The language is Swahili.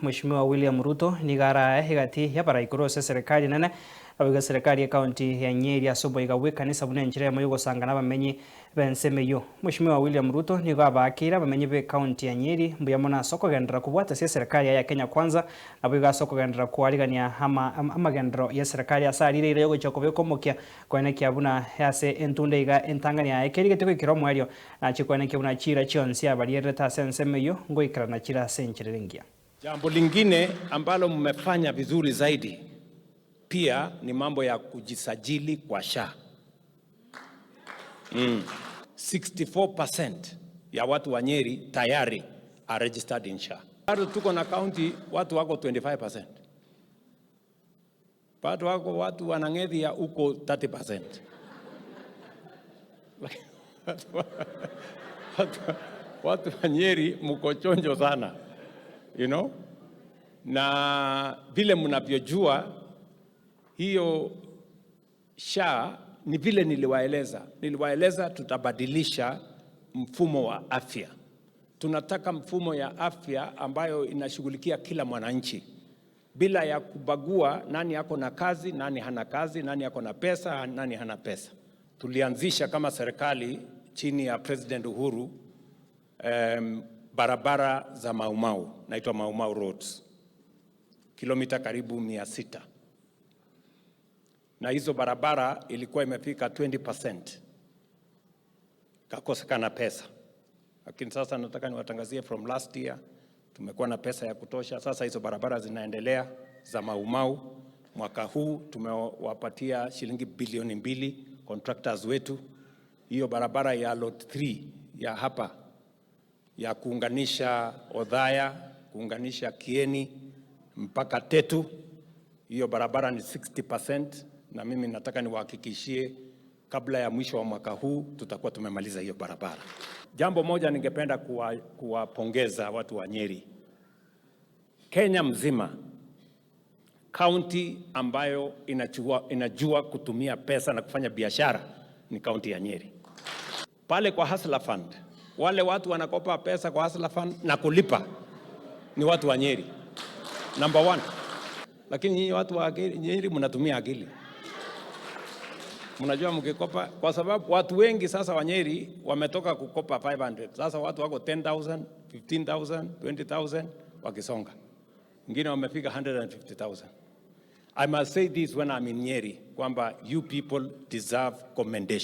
Mheshimiwa William Ruto nigo arae egati y'abarai korwa ase eserekari enene naboigo eserekari y'ecounty ya Nyeri ase oboiga bw'ekanisa buna enchera eyemo y'ogosanga nabamenyi b'ensemo eyio. Mheshimiwa William Ruto nigo abaakeire abamenyi b'ecounty ya Nyeri mbuya mono ase okogenderera kobwata ase eserekari yaye ya Kenya Kwanza naboigo ase okogenderera koarigania ama amagenderero y'eserekari ase arire eira y'ogochia kobeka omokia koenekia buna ase entunda iga entang'ani yaye kerigete goikera omoerio nachie koenekia buna chiira chionsi abariererete ase ensemo eyio ngoikerana chire ase enchera ere engiya. Jambo lingine ambalo mmefanya vizuri zaidi pia ni mambo ya kujisajili kwa SHA. 64% ya watu wa Nyeri tayari are registered in SHA. Bado tuko na county watu wako 25%. Bado wako watu wanang'ethia huko 30%. Watu wa Nyeri mko chonjo sana. Na vile mnavyojua hiyo SHA ni vile niliwaeleza tutabadilisha mfumo wa afya. Tunataka mfumo ya afya ambayo inashughulikia kila mwananchi bila ya kubagua nani ako na kazi, nani hana kazi, nani ako na pesa, nani hana pesa. Tulianzisha kama serikali chini ya President Uhuru barabara za Maumau, naitwa Maumau Roads, kilomita karibu 600, na hizo barabara ilikuwa imefika 20%, kakosekana pesa, lakini sasa nataka niwatangazie from last year tumekuwa na pesa ya kutosha. Sasa hizo barabara zinaendelea za Maumau. Mwaka huu tumewapatia shilingi bilioni 2 contractors wetu. Hiyo barabara ya lot 3 ya hapa ya kuunganisha Othaya, kuunganisha Kieni mpaka Tetu, hiyo barabara ni 60%, na mimi nataka niwahakikishie kabla ya mwisho wa mwaka huu tutakuwa tumemaliza hiyo barabara. Jambo moja ningependa kuwapongeza watu wa Nyeri. Kenya mzima, kaunti ambayo inajua kutumia pesa na kufanya biashara ni kaunti ya Nyeri. Pale kwa Hustler Fund, wale watu wanakopa pesa kwa Hustler Fund na kulipa ni watu wa Nyeri, number one. Lakini nyinyi watu wa Nyeri mnatumia akili, mnajua mkikopa, kwa sababu watu wengi sasa wa Nyeri wametoka kukopa 500, sasa watu wako 10,000, 15,000, 20,000 wakisonga, wengine wamefika 150,000. I must say this when I'm in Nyeri kwamba you people deserve commendation.